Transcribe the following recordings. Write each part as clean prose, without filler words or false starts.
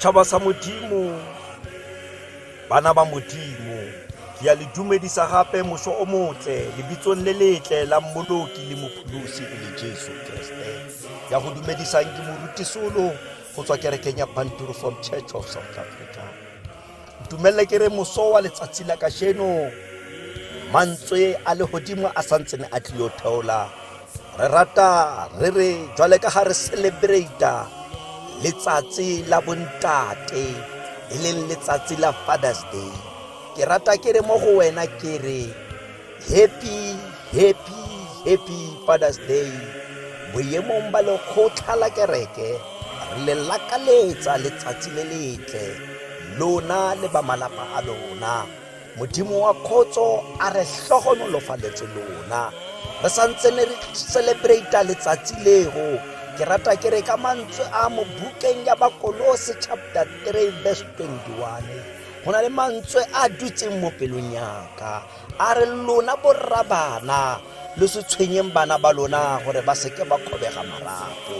Tjhaba sa Modimo, bana ba Modimo, ke ya le dumedisa gape moso o motle lebitsong le letle la Mmoloki le Mopholosi e le Jesu Kriste. Ya go dumedisang ke Moruti Solo go tswa kerekeng ya Bantu Reform Church of South Africa. Ntumelle ke re moso wa letsatsi la kasheno mantswe a lehodimo a santsene a tlilo theola. Re rata re re jwale ka ga re celebrata letsatsi la bontate e leng letsatsi la Father's Day. Ke rata ke re mo go wena ke re Happy, happy, happy Father's Day. Boemong ba lekgotla la kereke re le lakaletsa letsatsi le letle lona le ba malapa a lona. Modimo wa khotso a re hlohonolofaletse lona. Re santse ne re celebrata letsatsi leo. Ke rata ke re ka mantswe a mo bukeng ya Bakolose chapter 3 verse 21. Go na le mantswe a dutseng mo pelong yaka a re lona borra bana lo se tshwenyeng bana ba lona gore ba seke ba kgobega marapo.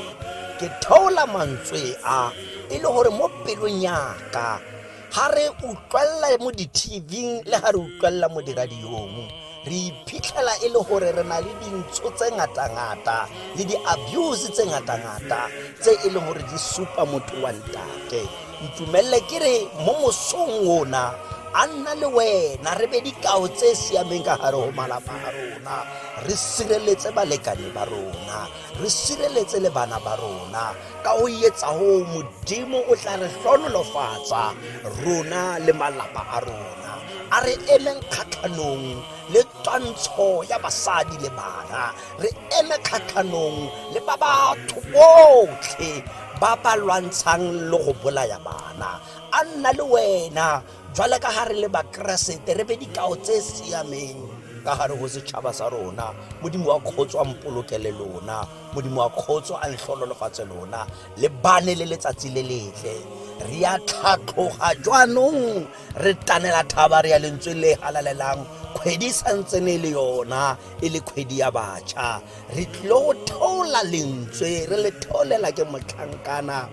Ke theola mantswe a e le gore mo pelong yaka ga re utlwelela mo di-TV-ng le ga re utlwelela mo diradiong re iphitlhela e le gore re na le dintsho tse ngata-ngata le di-abuse tse ngata-ngata tse e leng gore di supa motho wa ntate. Ntumelele ke re mo mosong ona a nna le wena re be dikao tse siameng ka gare go malapa a rona, re sireletse balekane ba rona, re sireletse le bana ba rona. Ka go etsa go Modimo o tla re hlonolofatsa rona le malapa a rona. A re emeng kgatlhanong le twantsho ya basadi le bana, re eme kgatlhanong le ba batho botlhe ba ba lwantshang le go bolaya bana. A nna le wena jwale ka ga re le Bakeresete re be dikao tse siameng ka gare go setšhaba sa rona. Modimo wa kgotso a mpolokele lona, Modimo wa kgotso a ntlhonolofatse lona le bane le letsatsi le letle. Re ya tlhatlhoga jwanong re tanela thaba re ya lentswe le halalelang. Kgwedi e santsene e le yona e le kgwedi ya batjha. Re tlilo go theola lentswe, re le theolela ke motlhankana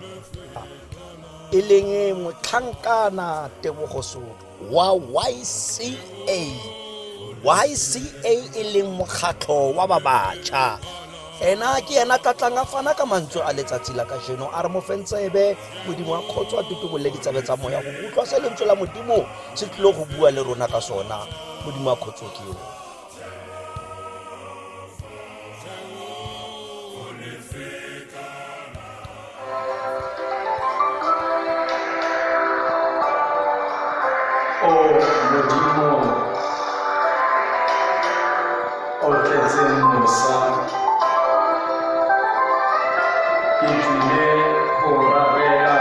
e leng motlhankana Tebogo Soto wa YCA. YCA e leng mokgatlho wa ba batjha. Ena ke yena tlatlang a fana ka mantswe a letsatsi la kajeno, a re mo feng tsebe Modimo wa kgotso a tutubolle ditsabe tsa moya go utlwa se lentswe la Modimo se tlilo go bua le rona ka sona. Modimo wa kgotso ke yo. O Modimo o tletseng mosa, ke tlile ho rapela,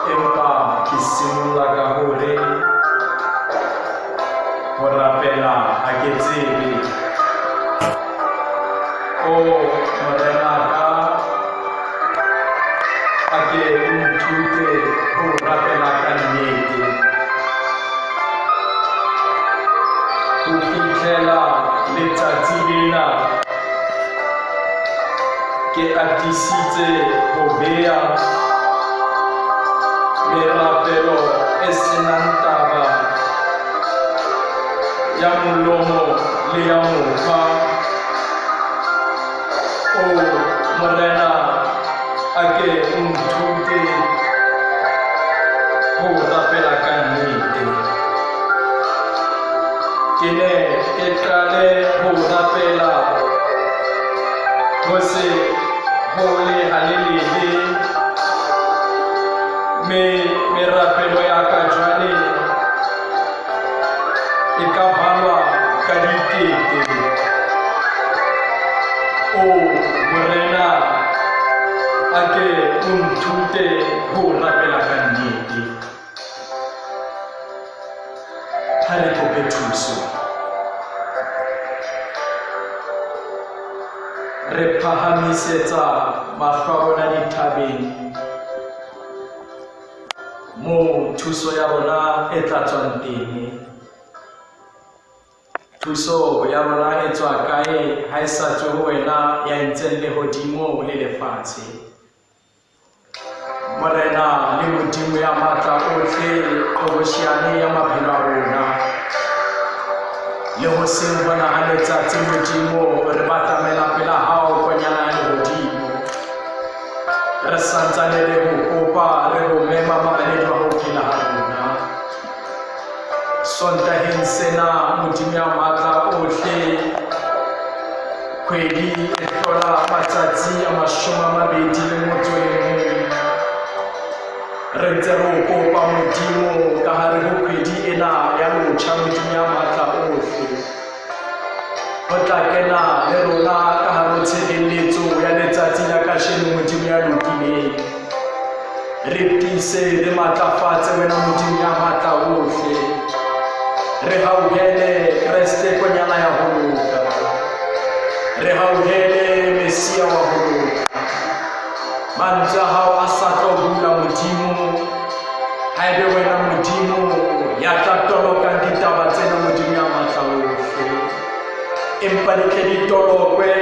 empa ke simolla ka hore ho rapela ha ke tsebe. O Morenaka, a ke o nthute ho rapela ka nnete. Ho fihlela letsatsi lena, ke atisitse ho bea merapelo e senang taba ya molomo le ya mokgwa. O Morena, a ke o nthute ho rapela ka nnete. Ke ne ke qale ho rapela ho se ho le halelele, me merapelo ya ka jwale o nthute ho rapela ka nnete. Ha re kope thuso. Re phahamisetsa mahlo a rona dithabeng moo thuso ya rona e tla tswang teng. Thuso ya rona e tswa kae ha e sa tswe ho wena ya entseng lehodimo le lefatshe? Morena le Modimo ya matla otlhe, qhobosheane ya maphelo a rona. Le hoseng hona ha letsatsi Modimo re batamela pela hao konyana ya lehodimo. Re santsane re go kopa re go mema mabaledi wa ho phela ha rona. Sontaheng sena Modimo ya matla ohle kgwedi e hlola matsatsi a 21. Re ntse re o kopa Modimo ka hare ho kgwedi ena ya lotjha Modimo ya matla ohle. Ho tla kena le rona ka hare ho tshebeletso ya letsatsi la kasheno Modimo ya lokileng. Re tiise re matlafatse wena Modimo ya matla ohle. Re hauhele Kreste konyana ya ho loka. Re hauhele Mesia wa ho loka. Mantswe a hao a sa tlo bula Modimo. Haebe wena Modimo ya tla tolokang ditaba tsena Modimo ya matla ohle. Empa di tle di tolokwe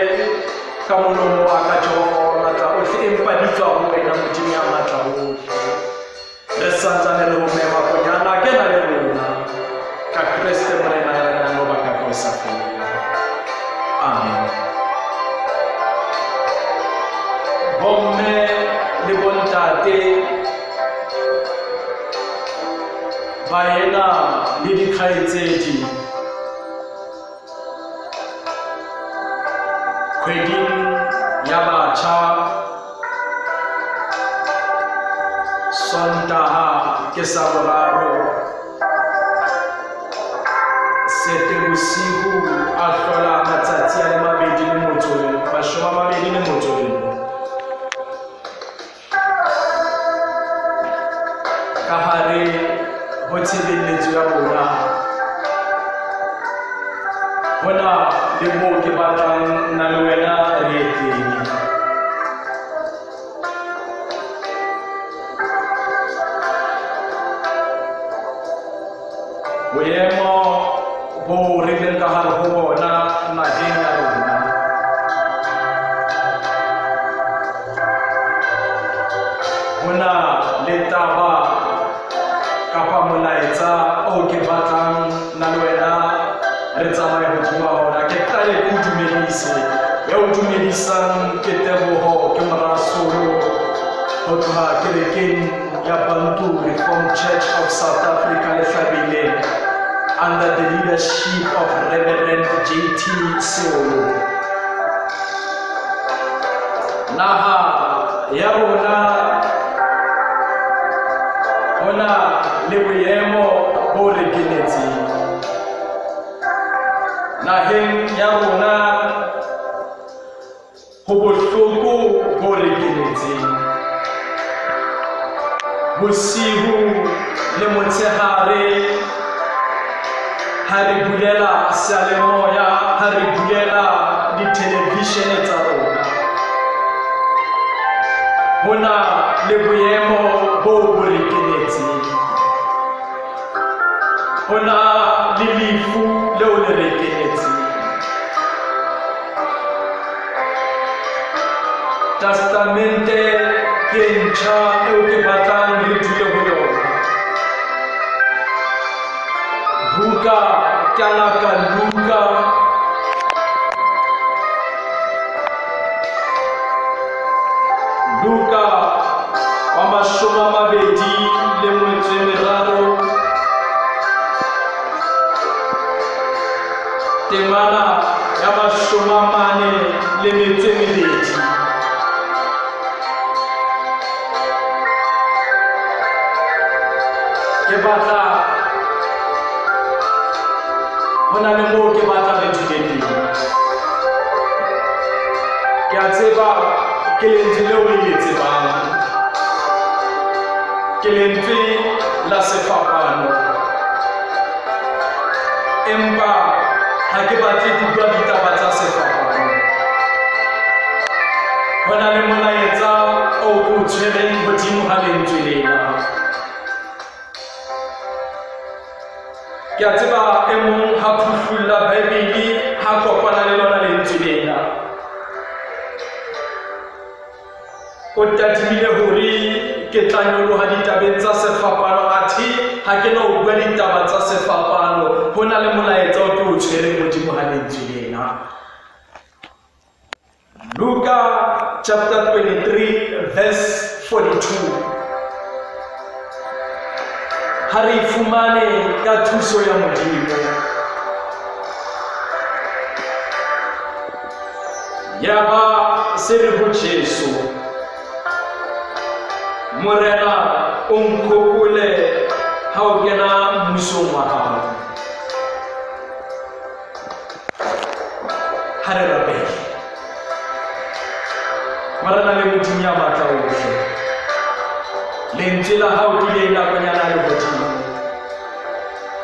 ka molomo wa ka Jehova wa matla ohle, empa di tswa ho wena Modimo ya matla ohle. Re santsane re o mema konyana kena le rona ka Kreste Morena ya renang lobaka ka ho sa feleng. Amen. Bomme le bontate baena le dikgaitsedi kgweding ya batjha Sontaha ke sa boraro Seetebosigo a hlola matsatsi a le mabedi le motso 21. Ka hare ho tshebeletso ya rona hona le moo ke batlang nna le wena re ye teng. Boemo bo re leng ka hare ho bona naheng ya rona. Ho na le taba kapa molaetsa o ke batlang nna le wena re tsamaye hodima ona. Ke qale ke o dumedise. Ya o dumedisang ke Teboho, ke mora Solo ho tloha kerekeng ya Bantu Reformed Church of South Africa Lehlabile under the leadership of Reverend JT Seolo. Naha ya rona hona le boemo bo re kenetseng. Naheng ya rona ho bohloko bo re kenetseng. Bosihu le motshehare ha re bulela seyalemoya, ha re bulela dithelevishene tsa rona, ho na le boemo bo bo re kenetseng. Ho na le lefu leo le re kenetseng. Testamente ke ntjha eo ke batlang re dule ho yona. Buka ke ngaka Luka Luka wa 23 temana ya 42. Ke batla ho na le moo ke batla re dule teng. Ke a tseba ke lentswe leo le le tsebang. Ke lentswe la sefapano. Empa ha ke batle ho bua ditaba tsa sefapano. Ho na le molaetsa o ke o tshwereng hodimo ha lentswe lena. Ke a tseba e mong ha phuhlulla Bibele ha kopana le lona lentswe lena. O tadimile hore ke tla nyoloha ditabeng tsa sefapano, athe ha ke no bua ditaba tsa sefapano. Ho na le molaetsa o ke o tshwereng hodimo ha lentswe lena. Luka chapter 23 verse 42. Ha re e fumane ka thuso ya Modimo. Yaba se re ho Jesu, Morena, o nkhopole ha o kena mmusong wa hao. Ha re rapele. Morena le Modimo ya matla ohle, lentswe la hao ke le nakonyana lehodimo.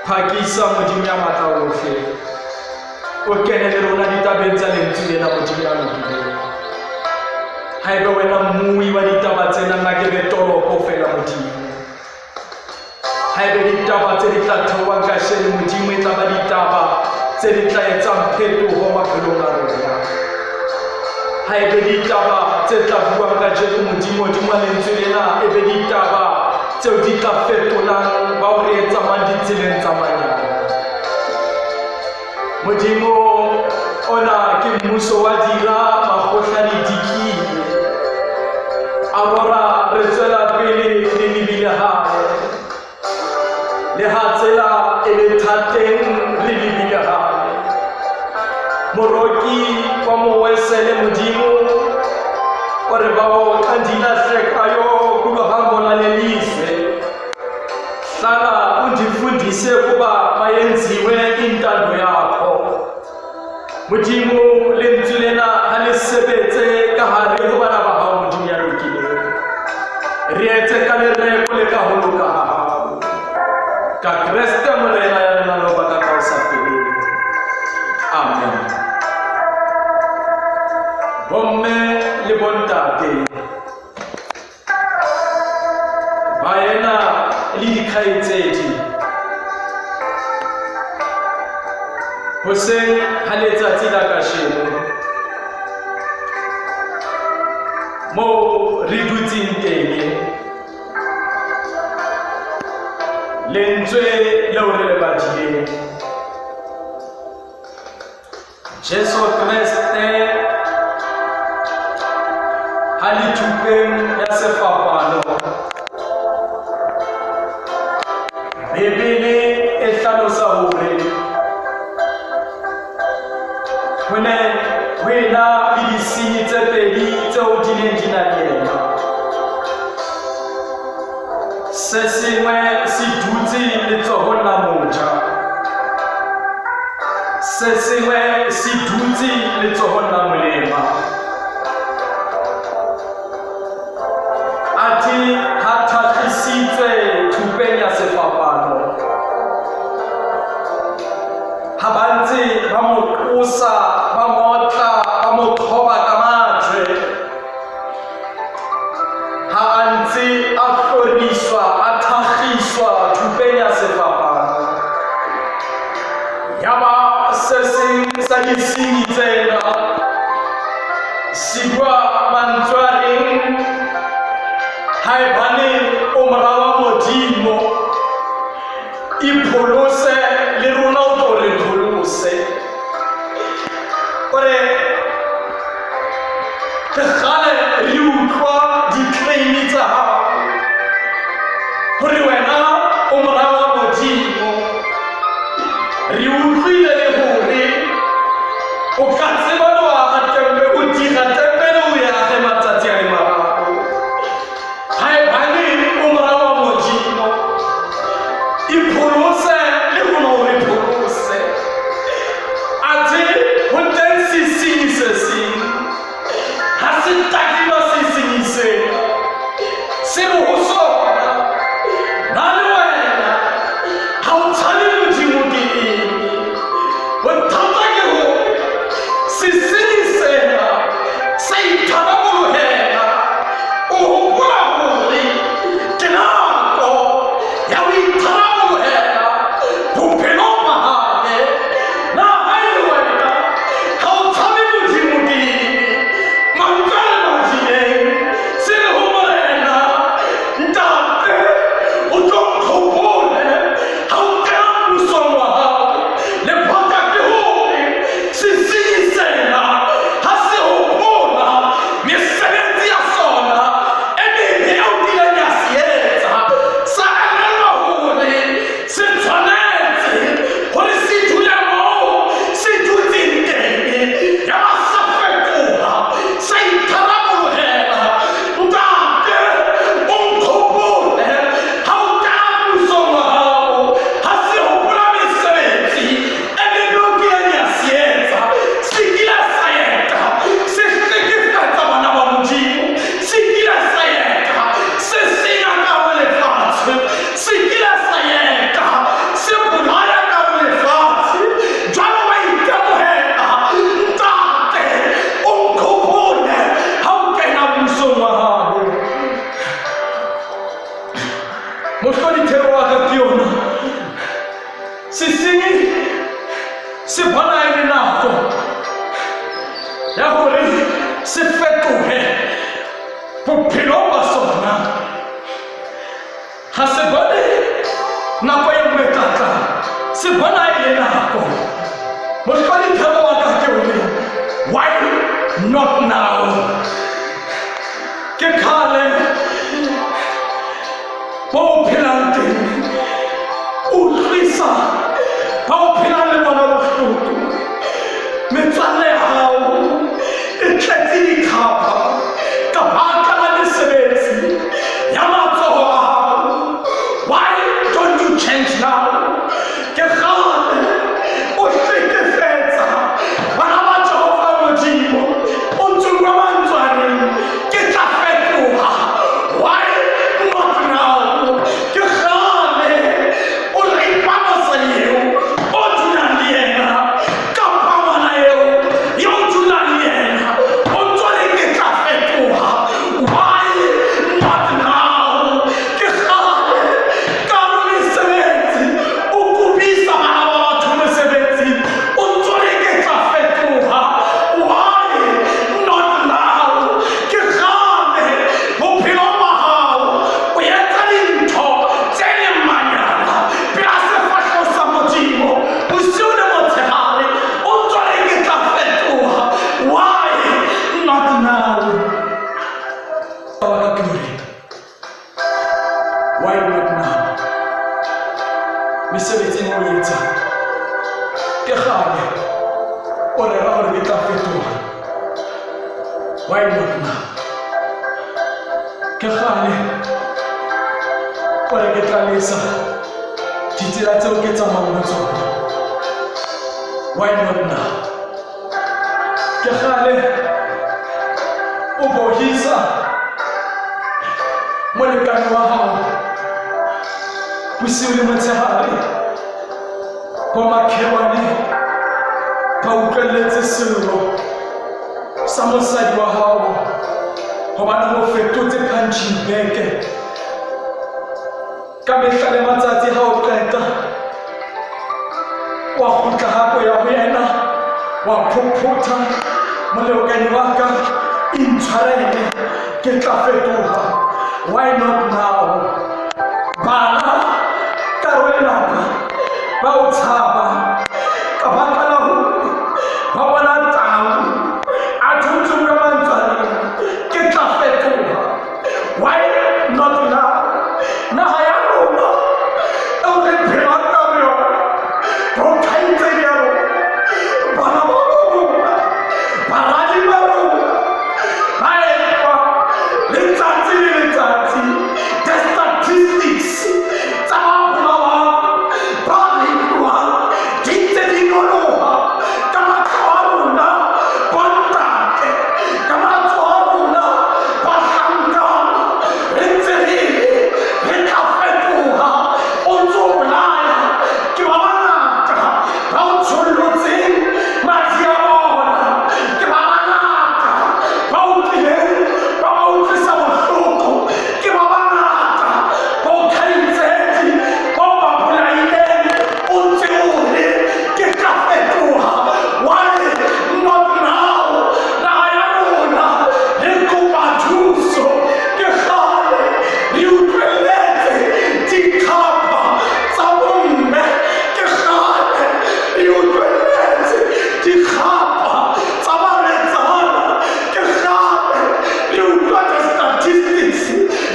Phakisa Modimo ya matla ohle. O kene le rona ditabeng tsa lentswe lena, Modimo ya lokileng. Haebe wena mmui wa ditaba tsena, nna ke be toloko fela, Modimo. Haebe ditaba tse di tla theohang kasheno, Modimo, e tla ba ditaba tse di tla etsang phetoho maphelong a rona. Haebe ditaba tse tla buang kajeno, Modimo, hodimo lentswe lena, e be ditaba tseo di tla fetolang bao re tsamayang ditseleng tsa manyalo. Modimo, ona ke mmuso wa dira makgotla le dikile. Aurora re tswela pele le lebile hae. Le ha tsela e le thateng re lebile hae. Moroki wa mowesele Modimo o re bao xa ndilahlekayo kulohambo lalelizwe Hlala undifundise kuba mayenziwe intando yakho. Modimo, lentswe lena ha le sebetse ka hare ho bana ba hao, Modimo ya lokileng. Re etse ka lereko le ka ho loka ha hao. Ka Kreste Morena ya rena le ho baka ka ho sa feleng. Amen. Bomme le bontate. Baena le dikgaitsedi, hoseng ha letsatsi la kasheno moo re dutseng teng, lentswe leo re le badileng, Jesu Kreste ha le thupeng ya sefapano, Bibele e hlalosa hore ho ne ho ena le disenyi tse pedi tseo di neng di na le yena. Se sengwe se dutse letsohong la moja, se sengwe se dutse letsohong la molema. Athe ha thakgisitswe thupeng ya sefapano, ha ba ntse ba mo qosa, ba mo otla, ba mo qhoba ka majwe, ha a ntse a hloriswa, a thakgiswa thupeng ya sefapano, yaba se seng sa disenyi tsena se bua mantswe a reng, haebane o mora wa Modimo, ipholose le rona o tlo re pholose. O re ke kgale re utlwa di-claim tsa hao gore wena o mora wa Modimo. Re utlwile le gore o ka tseba le wa aga tempe, o diga tempele o e age matsatsi a le mararo. Haebane o mora wa Modimo, ipholose le rona o re pholose. Athe ho teng sesenyi se seng, ha se tadima sesenyi sena, se re ho sona, Se bona e le nako. Mohlodithero wa ka ke o re, why not now? Ke kgale mo o phelang teng, o utlwisa ba o phelang le bona bohloko. Metswalle ya hao e tletse dikgapha ka baka la mesebetsi ya matsoho a hao. Why don't you change now? Ke kgale o hlekefetsa bana ba Jehova Modimo, o ntse o bua mantswe a reng, ke tla fetoha. Why not now? Ke kgale o ripa mosadi eo o dulang le yena, kapa ngwana eo yo o dulang le yena, o ntso re ke tla fetoha. Why not now? Ke kgale ka re mesebetsi o kopisa bana ba batho mesebetsi, o ntso re ke tla fetoha. Why not now? Ke kgale bophelong ba hao o etsa dintho tse leng manyala pela sefahleho sa Modimo bosiu le motshehare, o ntso re ke tla fetoha. Why not now? Wa ka ke hore, why not now? Mesebetsing o etsang, ke kgale o rera hore ke tla fetoha. Why not now? Ke kgale o re ke tla lesa ditsela tseo ke tsamayang ho tsona. Why not now? Ke kgale o bohisa molekane wa hao bosiu le motshehare, bomakhelwane ba utlwelletse sello sa mosadi wa hao hobane o fetotse punching bag ka mehla le matsatsi. Ha o qeta wa kgutla hape ya ho yena, wa phophotha, molekane wa ka, intshwarele, ke tla fetoha. Why not now? Bana ka ho lelapa ba o tshaba ka baka la hore ba bona tau a thotse ka mantswe a reng, ke tla fetoha. Why not now? Naha ya rona eo re phelang ka ho yona, bokgaitsedi ya rona, bana ba bo rona, baradi ba rona ba etswa letsatsi le letsatsi. The statistics tsa ba bolawang, ba rapiwang, di ntse di nyoloha ka matsoho a rona bontate, ka matsoho a rona bahlankana. Re ntse re re re tla fetoha, o ntso o bolaya. Ke ba bangata ba o tshollotseng madi a bona, ke ba bangata ba utlwileng ba ba utlwisa bohloko, ke ba bangata bo kgaitsedi bao ba bolaileng, o ntse o re ke tla fetoha. Why not now? Naha ya rona, re kopa thuso. Ke kgale re utlwelletse dikgapha tsa bomme, ke kgale re utlwelletse dikgapha tsa barwetsana, ke kgale re utlwa the statistics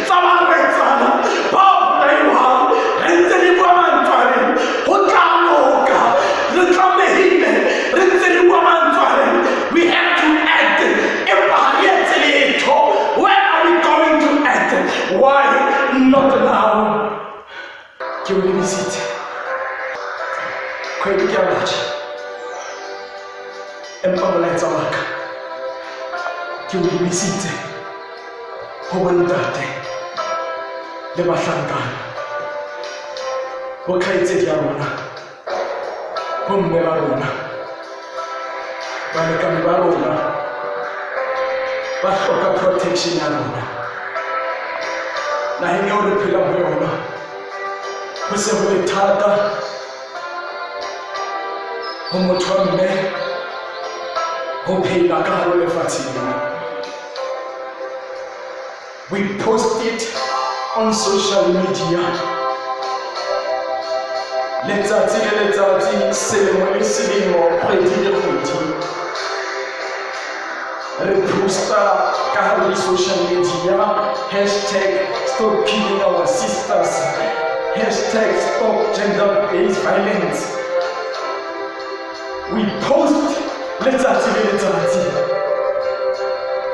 tsa barwetsana ba bolaiwang. Re ntse re bua mantswe a reng ho tla loka. Re tlamehile, re ntse re bua mantswe a reng we have to act, empa ha re etse letho. When are we going to act? Why not now? Ke o lebisitse kgwedi ke ya batjha, empa molaetsa wa ka ke o lebisitse ho bontate le bahlankana, bokgaitsedi ya rona, bomme ba rona, balekane ba rona ba hloka protection ya rona. Naheng eo re phelang ho yona, ho se ho le thata ho motho wa mme ho phela ka hare ho lefatshe lena. We post it on social media. Letsatsi le letsatsi, selemo le selemo, kgwedi le kgwedi, re posta ka hare di-social media hashtag stop killing our sisters, hashtag stop gender based violence. We post letsatsi le letsatsi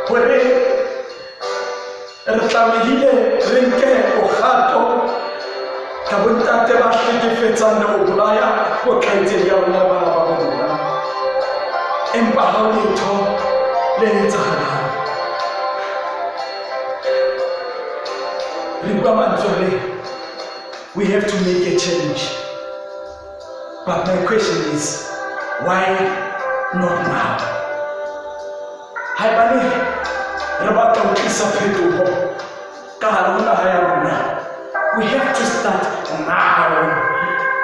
hore re tlamehile re nke bogato ka bontate ba hlekefetsang le go bolaya bokgaitsedi ya rona bana ba bona, empa ha o letho le etsahalang. Re bua mantswe re we have to make a change, but my question is, why not now? Haebane re batla ho tlisa phetoho ka hare ho naha ya rona, we have to start now.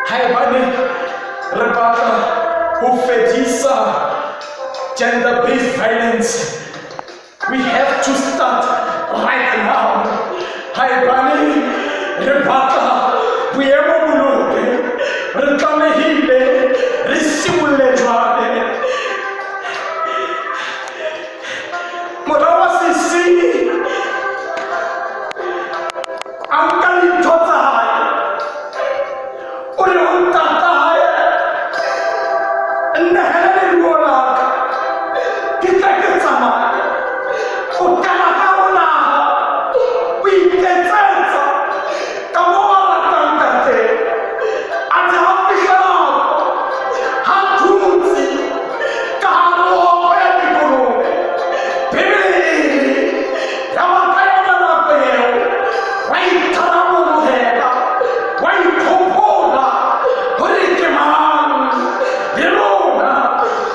Haebane re batla ho fedisa gender based violence, we have to start right now. Haebane re batla boemo bo loke, re tlamehile re simolle jwale. Mora wa sesenyi a nka dintho tsa hae, o re ho ntata hae, nnehele leruo la ka, ke tle ke tsamaye. O kena ka ho naha, o iketsetsa ka moo a ratang ka teng. Athe ha fihla nako, ha dutse ka hare ho hoko ya dikolobe, Bibele e re ya ba ka yona nako eo wa itharabologelwa, wa ikgopola hore ke mang. Le rona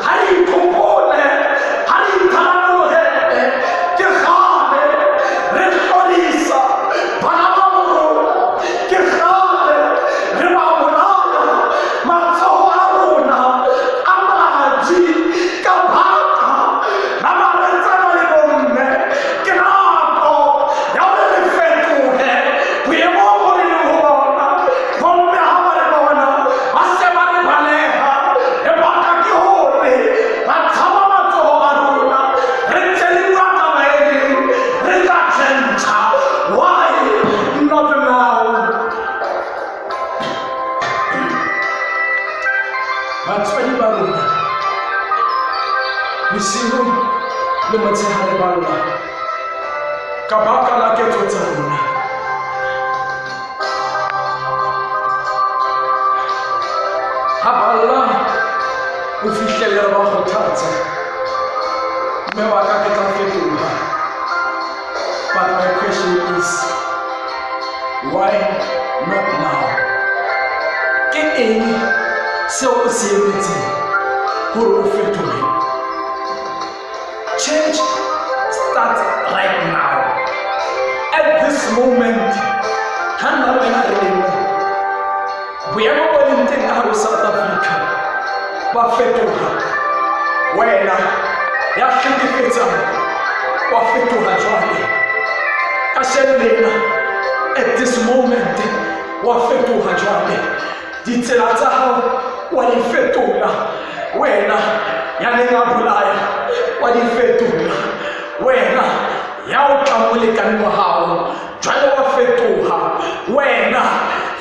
ha re ikhopole, ha re itharabologele, ke kgale re hlorisa bana ba rona, ke kgale re ba bolaya. Matsoho a rona a madi ka baka la barwetsana le bomme. Ke nako ya hore re fetohe boemong bo re leng ho bona. Bomme ha ba re bona, ba se ba re baleha. Lebaka ke hore ba tshaba matsoho a rona. Re ntse re bua taba e reng re tla tjhentjha. Why not now? Batswadi ba rona bosigo le motshehare ba lla ka baka la ketso tsa rona. Ha ba lla o fihlelle re ba kgothatsa, mme wa ka ke tla fetoha. But my question is, why not now? Ke eng seo o se emetseng hore o fetohe? Change starts right now, at this moment. Ha nna le wena re leng boemo bo leng teng ka hare ho South Africa ba fetoha. Wena ya hlekefetsang wa fetoha jwale kasheno lena, at this moment wa fetoha jwale, ditsela tsa hao wa di fetola. Wena ya neng a bolaya wa di fetola. Wena ya o tlang molekane wa hao jwale wa fetoha. Wena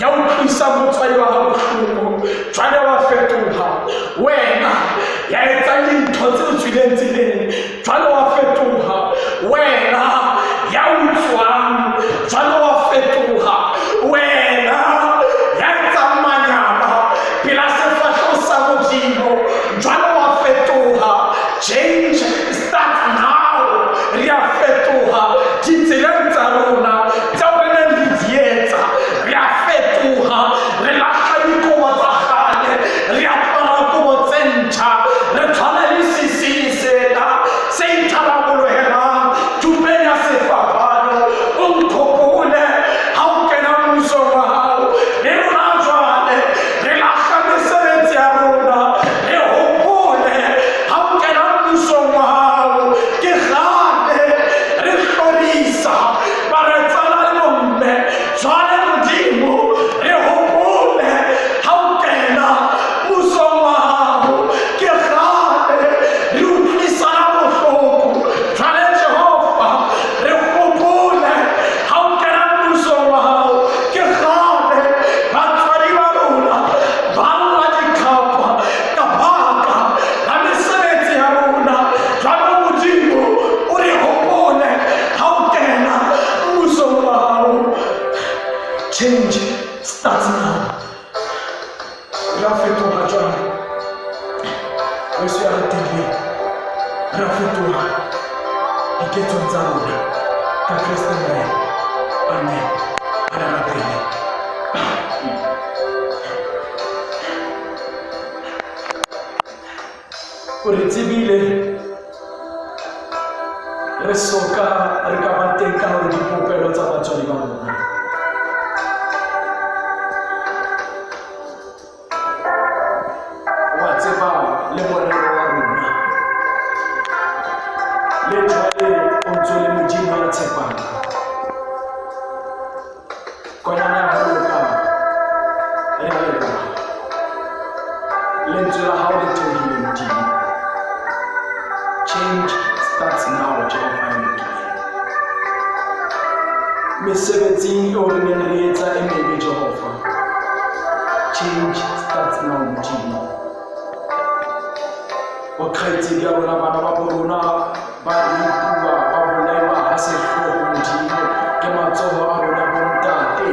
ya utlwisang motswadi wa hao bohloko jwale wa fetoha. Wena ya etsang dintho tse tswileng tseleng jwale wa fetoha. Wena ya utswang jwale wa fetoha. Wena ya etsang manyala pela sefahleho sa Modimo jwale wa fetoha. Change starts now. Re a fetoha ditseleng tsa rona tseo re neng re di etsa. Re a fetoha, re lahla dikobo tsa kgale, re apara kobo tse ntjha. Re tshwana le sesenyi sena se itharabolohelang thupeng. Re a fetoha jwale. Weso ya ratileng, re a fetoha diketsong tsa rona ka Kreste Morena. Amen. A re rapele. O re tsebile re soka re ka ba teng ka hore dipopelo tsa batswadi ba rona. Wa tseba le morero wa rona. Le jwale o ntso le Modimo ya tshepang. Konyana ya ho loka, re a leboha. Lentswe la hao le theohile Modimo. Change starts now, Jehova ya lokileng. Mesebetsing eo re neng re etsa e mebe, Jehova. Change starts now, Modimo. Bokgaitsedi ya rona, bana ba bo rona ba rutuwa, ba bolaiwa ha sehloho, Modimo, ke matsoho a rona bontate.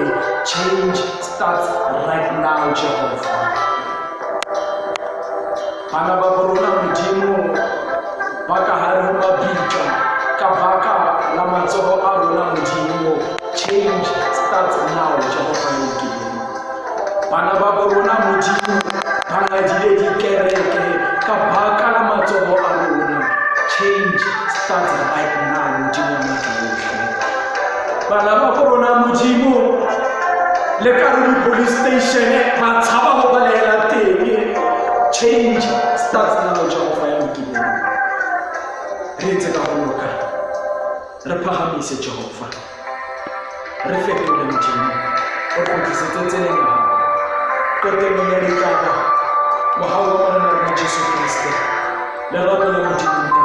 Change starts right now, Jehova. Bana ba bo rona, Modimo, ba ka hare ho mabitla ka baka la matsoho a rona, Modimo. Change starts now, Jehova ya lokileng. Bana ba bo rona, Modimo, ba ngadile dikereke ka baka la matsoho a rona. Change starts right now, Modimo wa matla ohle. Bana ba bo rona, Modimo, le ka re di-police station ba tshaba ho balehela teng. Change starts now, Jehova ya lokileng. Re etse ka ho loka, re phahamise Jehova, re fetole Modimo, o kgutlisetse tseleng ya hao. Qetellong ya ditaba, mohau wa Morena rona Jesu Kreste, lerato la Modimo.